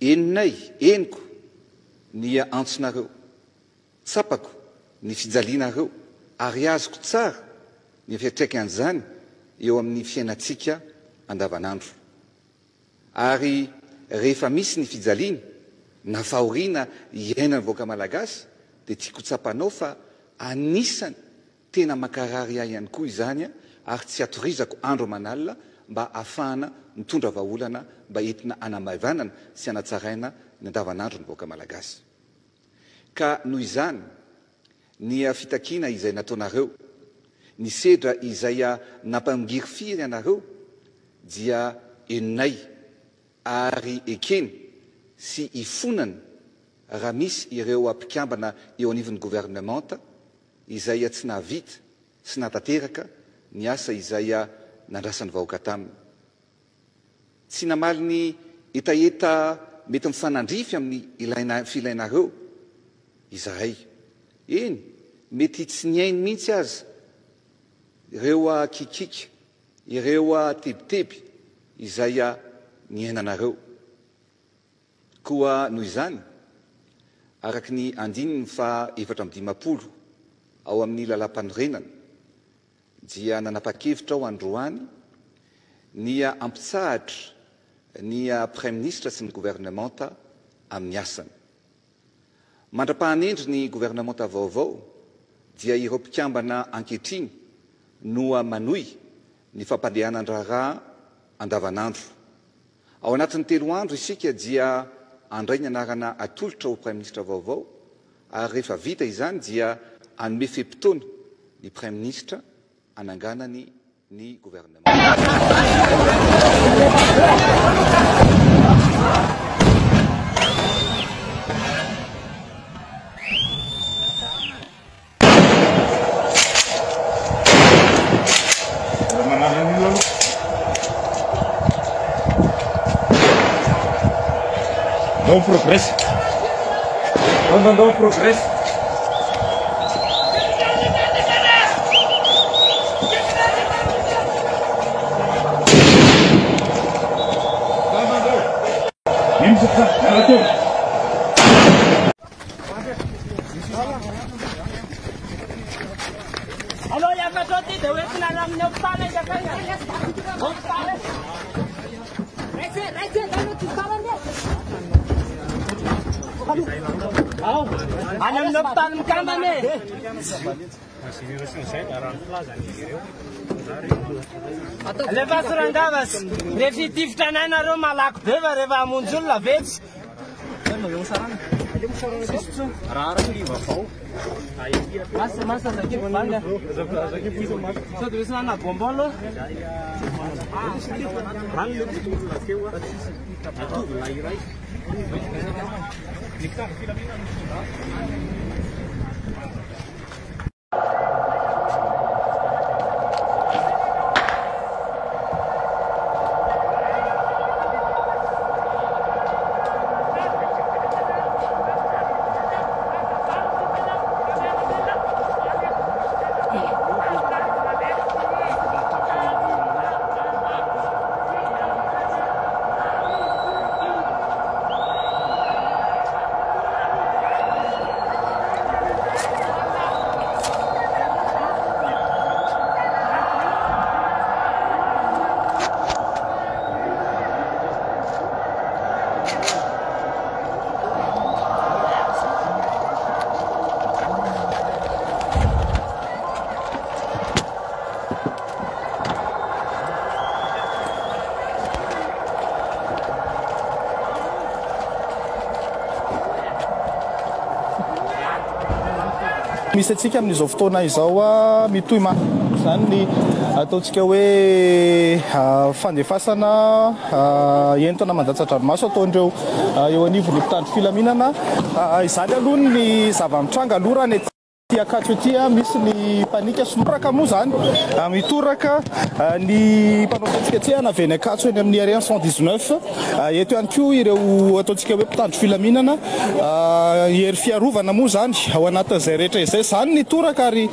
Henonay, henoko ny antsonareo, tsapako ny fijalianareo ary azoko tsara ny fiantraikan'izany eo amin'ny fiainantsika andavanandro. Ary rehefa misy ny fijaliana na fahoriana iainan'ny vahoaka malagasy dia tiako ho tsapanao fa anisany tena mankarary ahy ihany koa izany ary tsy atorizako andro aman'alina mba ahafahana mitondra vahaolana mba entina hanamaivanana sy hanatsaraina ny andavanandro ny vahoaka malagasy. Ka noho izany, ny fitakiana izay nataonareo, ny sedra izay nampangirifiry anareo dia henonay ary ekeny sy ifonana raha misy ireo mpikambana eo anivon'ny governemanta izay tsy nahavita sy nahatanteraka ny asa izay nandrasan'ny vahoaka taminy. Tsy namaly ny hetaheta mety mifanandrify amin'ny ilaina filainareo izahay. Eny, mety tsy nihaino mihitsy aza ireo kikiaka, ireo tebiteby izay niainanareo. Koa noho izany, araka ny andininy faha 54 ao amin'ny Lalàmpanorenana, dia nanapa-kevitra aho androany ny hampitsahatra ny Praiminisitra sy ny governemanta amin'ny asany. Mandra-pahanendry ny governemanta vaovao dia ireo mpikambana ankehitriny no manohy ny fampandehanan-draharaha andavanandro. Ao anatin'ny telo andro isika dia handray ny anarana atolotra ho Praiminisitra vaovao ary rehefa vita izany dia hanome fe-potoana ny Praiminisitra hananganany ny governemanta. Ndao progresse. Ndao ndao progresse. Aleo hiakatra ao ty dia hoentina any amin'ny hopitaly aingakainga. Hopitaly. Ao, any amin'ny hopitaly mikambana e. Alefaso rangavas. Rehefa hitifitra anay nareo malaky be fa rehefa hamonjy olona vetsy. Misy antsika amin'izao fotoana izao mitohy mafy izany ny ataontsika hoe fandefasana entona mandatsa-dranomaso ataon'ireo eo anivon'ny mpitandro filaminana. Izany aloha ny zava-mitranga aloha raha ny aty. Ity Ankatso ity misy ny mpanika somoraka moa izany mitoraka ny mpanao fihetsiketsehana avy eny Ankatso eny amin'ny RN 119. Eto ihany koa ireo ataontsika hoe mpitandro filaminana hery fiarovana moa izany ao anatin'izay rehetra izay. Izany ny toraka ary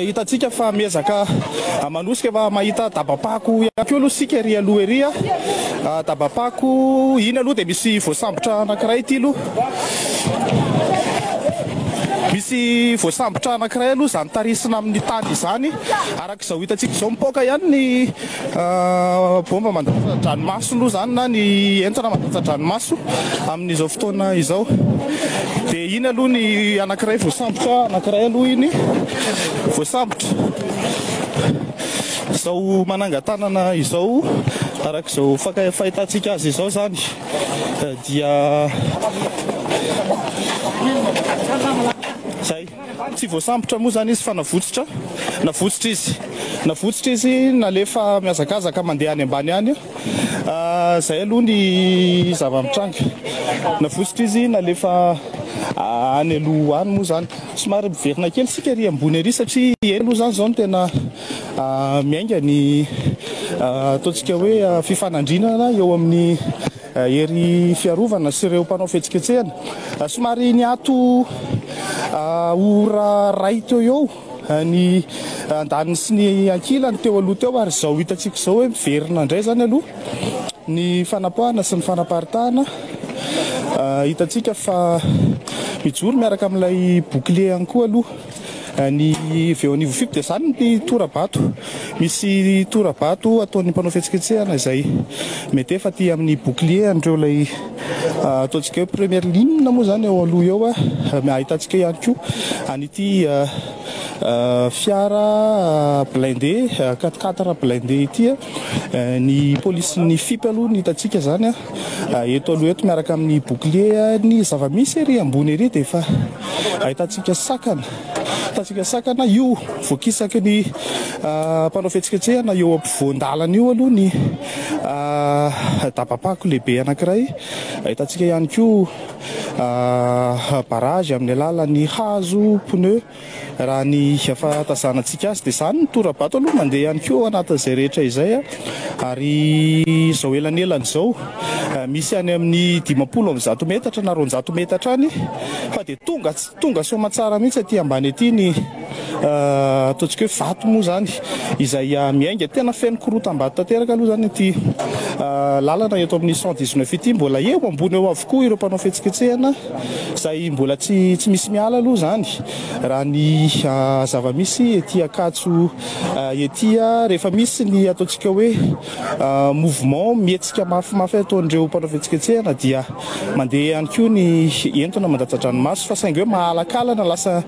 hitantsika fa miezaka manosika fa mahita dabam-pako ihany koa aloha isika ery aloha ery. Dabam-pako iny aloha dia misy voasambotra anankiray ity aloha. Misy voasambotra anankiray aloha izany tarisina amin'ny tany izany. Araka izao hitantsika izao mipoaka ihany ny bomba mandatsa-dranomaso aloha izany na ny entona mandatsa-dranomaso amin'izao fotoana izao. Dia iny aloha ny anankiray voasambotra anankiray aloha iny voasambotra. Izao manangan-tanana izao araka izao fahitantsika azy izao izany. Dia zay. Tsy voasambotra moa zany izy fa navotsitra. Navotsitra izy. Navotsitra izy nalefa mihazakazaka mandeha any ambany any. Zay aloha ny zava-mitranga. Navotsitra izy nalefa any aloha any moa zany. Somary miverina kely isika ery ambony ery satria eny aloha zany zao no tena Miainga ny ataontsika hoe fifanandrinana eo amin'ny hery fiarovana sy ireo mpanao fihetsiketsehana. Somary niato ora iray teo eo ny andaniny sy ny ankilany teo aloha teo ary izao hitantsika izao hoe miverina indray izany aloha ny fanapoahana sy ny fanaparitahana. Hitantsika fa mijoro miaraka amin'ilay bouclier ihany koa aloha. Ny avy eo anivon'ny FIP dia izany ny tora-bato. Misy tora-bato ataon'ny mpanao fihetsiketsehana izay mety efa aty amin'ny bouclier an'ireo ilay ataontsika hoe première ligne moa izany eo aloha eo. Ahitantsika ihany koa an'ity fiara blindé, quatre quatre blindé ity. Ny polisin'ny FIP aloha no hitantsika izany eto aloha eto miaraka amin'ny bouclier. Ny zava-misy ery ambony ery dia efa ahitantsika sakana, ahitantsika sakana io voakisaky ny mpanao fihetsiketsehana eo ampovoan-dalana io aloha ny dabam-pako lehibe anankiray. Ahitantsika ihany koa barrage amin'ny alalan'ny hazo, pneu. Raha ny fahatazanantsika azy dia izany ny tora-bato aloha mandeha ihany koa ao anatin'izay rehetra izay ary izao elanelana izao misy any amin'ny 150 metatra na 200 metatra any fa dia tonga tonga soamantsara mihitsy aty ambany aty ny ataontsika hoe vato moa izany izay miainga tena feno korotam-bato tanteraka aloha izany ity lalana eto amin'ny 119 ity. Mbola eo ambony eo avokoa ireo mpanao fihetsiketsehana Izay mbola tsy tsy misy miala aloha izany raha ny zava-misy ety Ankatso ety rehefa misy ny ataontsika hoe mouvement mihetsika mafimafy ataon'ireo mpanao fihetsiketsehana dia mandeha ihany koa ny entona mandatsa-dranomaso fa saingy hoe mahalakalana lasa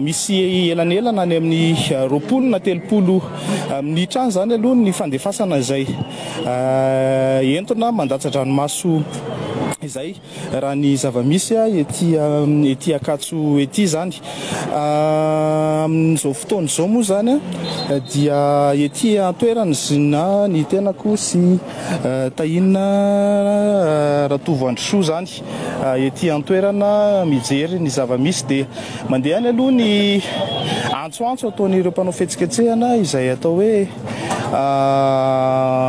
misy elanelana any amin'ny 20 na 30 minitra any izany aloha ny fandefasana izay entona mandatsa-dranomaso izay. Raha ny zava-misy ety ety Ankatso ety izany, amin'izao fotoana izao moa izany dia ety an-toerana na ny tenako sy Tahina Ratovoandrosoa izany ety an-toerana mijery ny zava-misy dia mandeha any aloha ny antsoantso ataon'ireo mpanao fihetsiketsehana izay atao hoe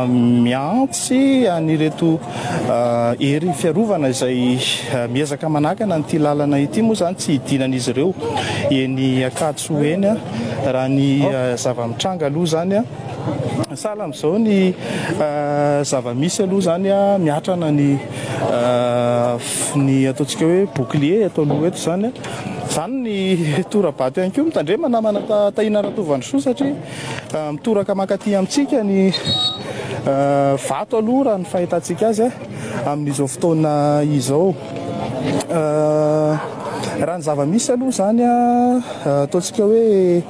Miantsy an'ireto hery fiarovana izay miezaka manakana an'ity lalana ity moa izany tsy hidinan'izy ireo eny Ankatso eny raha ny zava-mitranga aloha izany. Sahala amin'izao ny zava-misy aloha izany miatrana ny ny ataontsika hoe bouclier eto aloha eto izany. Izany ny tora-bato ihany koa. Mitandrema namana Tahina Ratovandrosoa satria Mitoraka mankaty amintsika ny vato aloha raha ny fahitantsika azy amin'izao fotoana izao. Raha ny zava-misy aloha izany, ataontsika hoe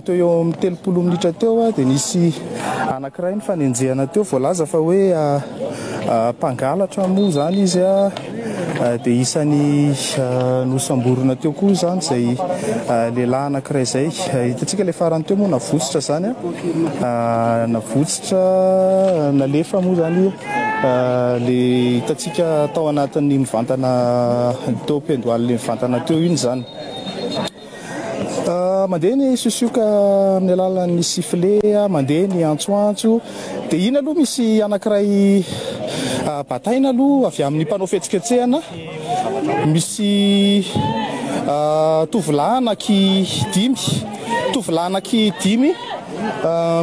teo eo amin'ny 30 minitra teo dia nisy anankiray nifanenjehana teo, voalaza fa hoe mpangalatra moa izany izy. Dia isan'ny nosamborina teo koa izany izay lehilahy anankiray izay. Hitantsika ilay farany teo moa navotsitra izany, navotsitra nalefa moa izany ilay hitantsika tao anatin'ny mivantana teo am-piandohan'ilay mivantana teo iny izany. Mandeha ny siosioka amin'ny alalan'ny sifflet, mandeha ny antsoantso. Dia iny aloha misy anankiray bataina aloha avy amin'ny mpanao fihetsiketsehana. Misy tovolahy anaky dimy, tovolahy anaky dimy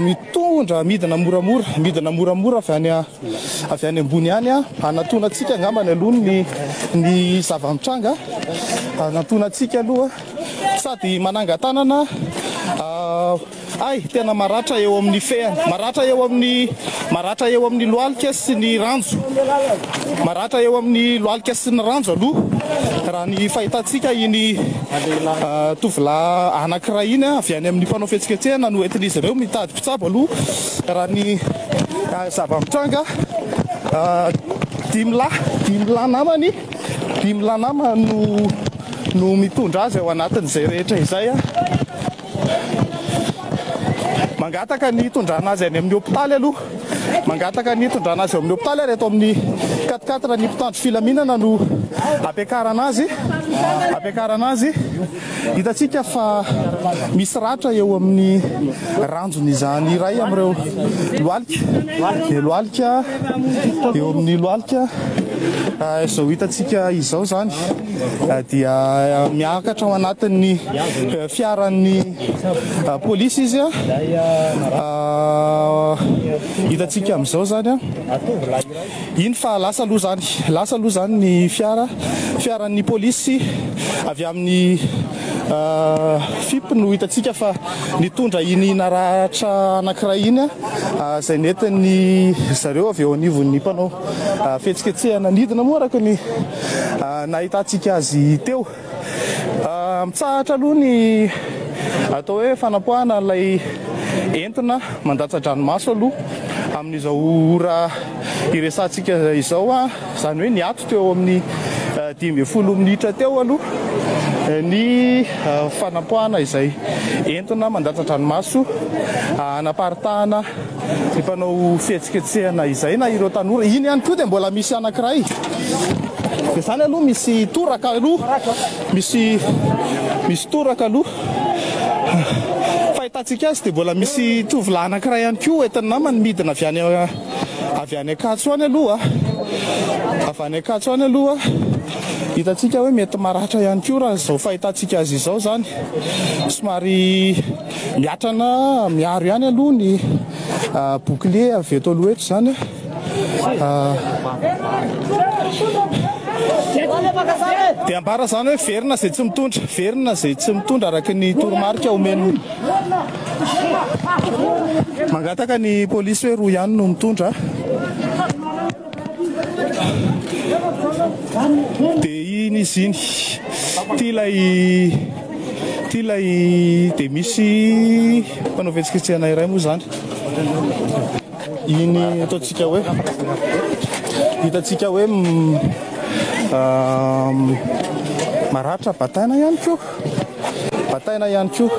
mitondra midina moramora, midina moramora avy any avy any ambony any hanatona antsika angambany aloha ny ny zava-mitranga, hanatona antsika aloha sady manangan-tanana. Hay, tena maratra eo amin'ny fehany, maratra eo amin'ny, maratra eo amin'ny lohalika sy ny ranjo, maratra eo amin'ny lohalika sy ny ranjo aloha, raha ny fahitantsika iny tovolahy anankiray iny avy any amin'ny mpanao fihetsiketsehana no entin'izy ireo mitady mpitsabo aloha, raha ny zava-mitranga, dimy lahy, dimy lahy namany, dimy lahy namany no no mitondra azy ao anatin'izay rehetra izay. Mangataka ny hitondrana azy any amin'ny hopitaly aloha. Mangataka ny hitondrana azy ao amin'ny hopitaly ary eto amin'ny quatre-quatre ny mpitandro filaminana no ampiakarana azy. Ampiakarana azy. Hitantsika fa misy ratra eo amin'ny ranjon'izany iray amin'ireo lohalika. Ny lohalika eo amin'ny lohalika izao hitantsika izao izany. dia miakatra ao anatin'ny fiaran'ny polisy izy hitantsika amin'izao zany iny fa lasa aloha zany lasa aloha zany ny fiara fiaran'ny polisy avy amin'ny FIP no hitantsika fa nitondra iny naratra anankiray iny izay nentin'ny zareo avy eo anivon'ny mpanao fihetsiketsehana nidina moa araka ny nahitantsika azy teo. Mitsahatra aloha ny atao hoe fanapoahana an'ilay entona mandatsa-dranomaso aloha amin'izao ora iresahantsika izao, izany hoe niato teo amin'ny 15 minitra teo aloha ny fanapoahana izay entona mandatsa-dranomaso hanaparitahana ny mpanao fihetsiketsehana izay na ireo tanora. Iny ihany koa dia mbola misy anankiray. Dia izany aloha misy toraka aloha, misy misy toraka aloha. Fahitantsika azy dia mbola misy tovolahy anankiray ihany koa entin'ny namany midina avy any avy any Ankatso any aloha. Avy any Ankatso any aloha. Hitantsika hoe mety maratra ihany koa raha izao fahitantsika azy izao izany. Somary Miatrana miaro ihany aloha ny bouclier avy eto aloha eto izany. Dia ambara izany hoe verina izay tsy mitondra, verina izay tsy mitondra araka ny toromarika omen'ny. Mangataka ny polisy hoe roa ihany no mitondra. Dia iny izy iny. Ity ilay ity ilay dia misy mpanao fihetsiketsehana iray moa izany. Iny ataontsika hoe hitantsika hoe maratra bataina ihany koa. Bataina ihany koa.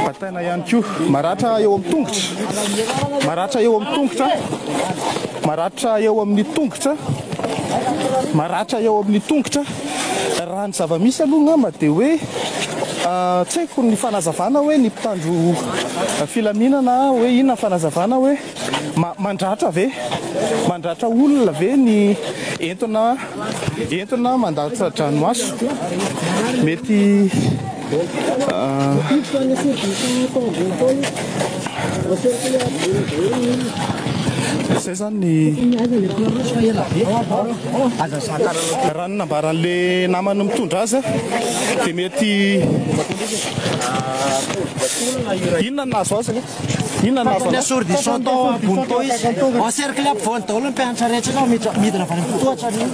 Bataina ihany koa. Maratra eo amin'ny tongotra. Maratra eo amin'ny tongotra. Maratra eo amin'ny tongotra. Maratra eo amin'ny tongotra. Raha ny zava-misy aloha angamba dia hoe tsy haiko ny fanazavana hoe ny mpitandro filaminana hoe inona ny fanazavana hoe mandratra ve? Mandratra olona ve ny entona Entona mandatsa-dranomaso. Mety Izay izany ny raha ny nambaran'le namany mitondra azy dia mety inona no nahazo azy? Inona no nahazo Ny assourdissant tao ambony tao izy. Encerclé ampovoany daholo ny mpianatra rehetra tao, midina avy any amin'ny tohatra ny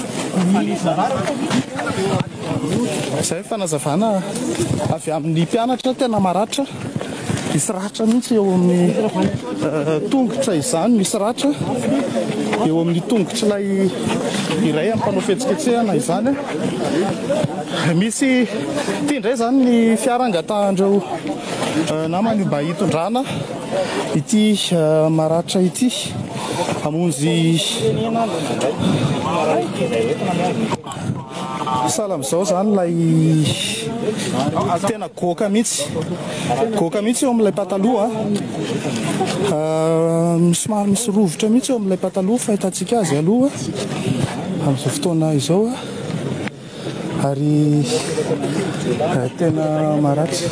Izay fanazavana avy amin'ny mpianatra tena maratra. Misy ratra mihitsy eo amin'ny tongotra izany, misy ratra eo amin'ny tongotr'ilay iray amin'ny mpanao fihetsiketsehana izany. Misy ity indray izany ny fiara angatahan'ireo Namany mba hitondrana ity maratra ity. Hamonjy sahala amin'izao izany ilay tena goaka mihitsy. Goaka mihitsy eo amin'ilay pataloha. Somary misy rovitra mihitsy eo amin'ilay pataloha fahitantsika azy aloha amin'izao fotoana izao. Ary tena maratra.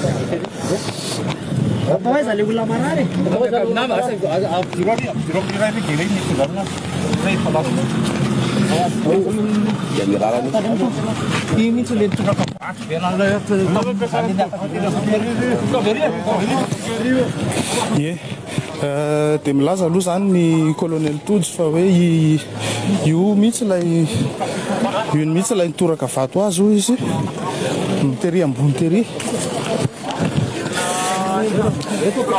Ie, dia milaza aloha izany ny colonel Tojo fa hoe io mihitsy ilay io mihitsy ilay nitoraka vato azy hoy izy, tery ambony tery.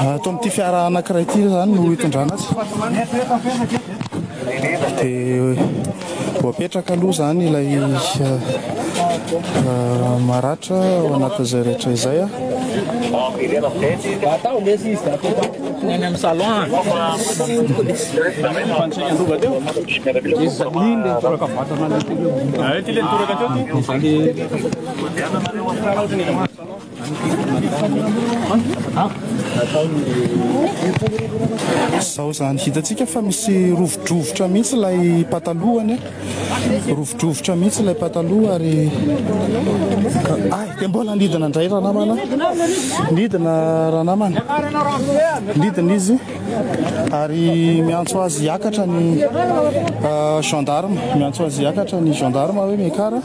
Ato amin'ity fiara anankiray ity izany no hitondrana azy. Dia voapetraka aloha izany ilay maratra ao anatin'izay rehetra izay. Izao izany, hitantsika fa misy rovidrovitra mihitsy ilay patalohany, rovidrovitra mihitsy ilay pataloha ary ay dia mbola nidina indray ranamana, nidina ranamana, nidina izy ary miantso azy hiakatra ny gendarme, miantso azy hiakatra ny gendarme hoe miakara.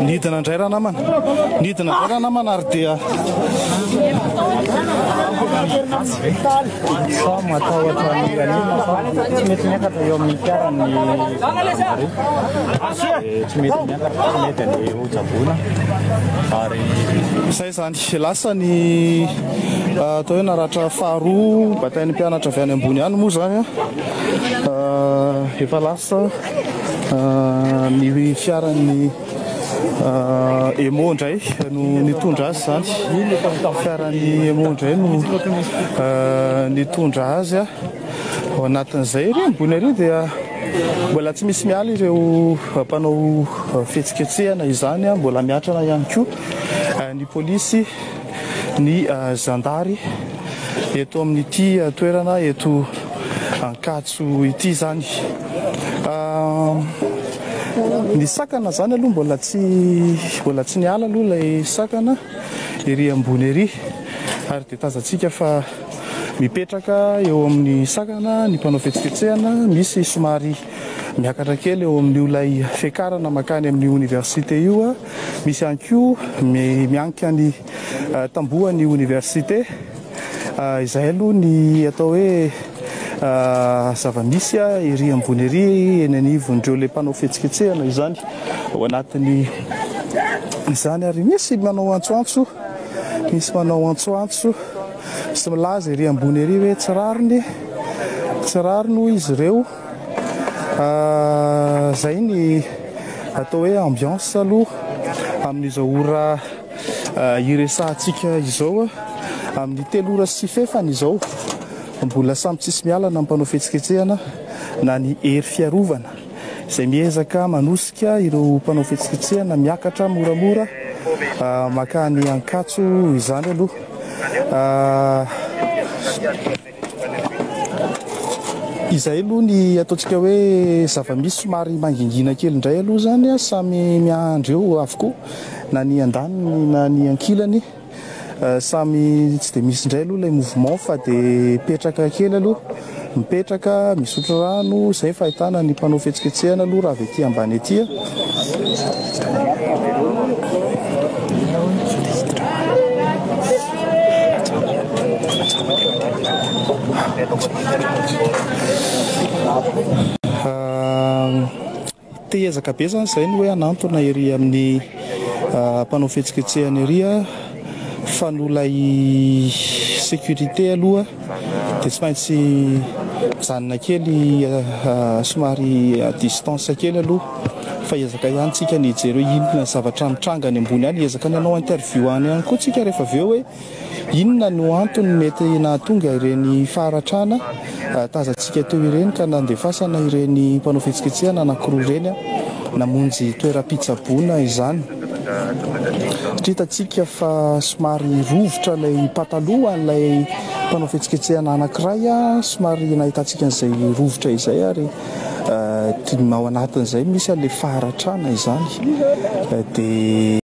Nidina indray ranamana. Nidina indray ranamana ary dia. Sa matahotra ny an'inona fa tsy mety miakatra eo amin'ny fiara ny gendarmerie. Tsy mety miakatra, tsy mety andeha ho tsaboina ary. Izay izany, lasa ny atao hoe naratra faharoa batain'ny mpianatra avy any ambony any moa izany efa lasa. Ny fiaran'ny Emmo indray no nitondra azy izany. Fiaran'ny Emmo indray no nitondra azy. Ao anatin'izay ery ambony ery dia mbola tsy misy miala ireo mpanao fihetsiketsehana izany. Mbola miatrana ihany koa ny polisy, ny zandary eto amin'ity toerana eto Ankatso ity izany. Ny sakana izany aloha mbola tsy mbola tsy niala aloha ilay sakana ery ambony ery ary dia tazantsika fa mipetraka eo amin'ny sakana ny mpanao fihetsiketsehana, misy somary miakatra kely eo amin'io ilay fiakarana mankany amin'ny oniversite io, misy ihany koa mianika ny tambohan'ny oniversite. Izay aloha ny atao hoe zava-misy ery ambony ery eny anivon'ireo ilay mpanao fihetsiketsehana izany ao anatin'ny izany ary misy manao antsoantso, misy manao antsoantso sy milaza ery ambony ery hoe tsy rariny, tsy rariny hoy izy ireo. Izay ny atao hoe ambiance aloha amin'izao ora Iresahantsika izao amin'ny 3 ora sy fefany izao, mbola samy tsisy miala na ny mpanao fihetsiketsehana na ny hery fiarovana izay miezaka manosika ireo mpanao fihetsiketsehana miakatra moramora makany Ankatso izany aloha. Izay aloha ny ataontsika hoe zava-misy somary mangingina kely indray aloha izany, samy miandry eo avokoa na ny andaniny na ny ankilany, samy tsy dia misy indray aloha ilay mouvement fa dia mipetraka kely aloha, mipetraka, misotro rano, izay ny fahitana ny mpanao fihetsiketsehana aloha raha avy ety ambany ety. Te hiezaka be zany izay ny hoe hanantona ery amin'ny mpanao fihetsiketsehana ery. Fa noho ilay sécurité aloha dia tsy maintsy mijanona kely somary à distance kely aloha fa hiezaka ihany tsika ny hijery hoe inona ny zavatra mitranga any ambony any. Hiezaka ny hanao interview any ihany koa tsika rehefa avy eo hoe inona no antony mety nahatonga ireny faharatrana tazantsika teo ireny ka nandefasana ireny mpanao fihetsiketsehana anankiroa ireny namonjy toeram-pitsaboana izany. Satria hitantsika fa somary rovitra ilay pataloha an'ilay mpanao fihetsiketsehana anankiray, somary nahitantsika an'izay rovitra izay ary ao anatin'izay misy an'ilay faharatrana izany. Dia.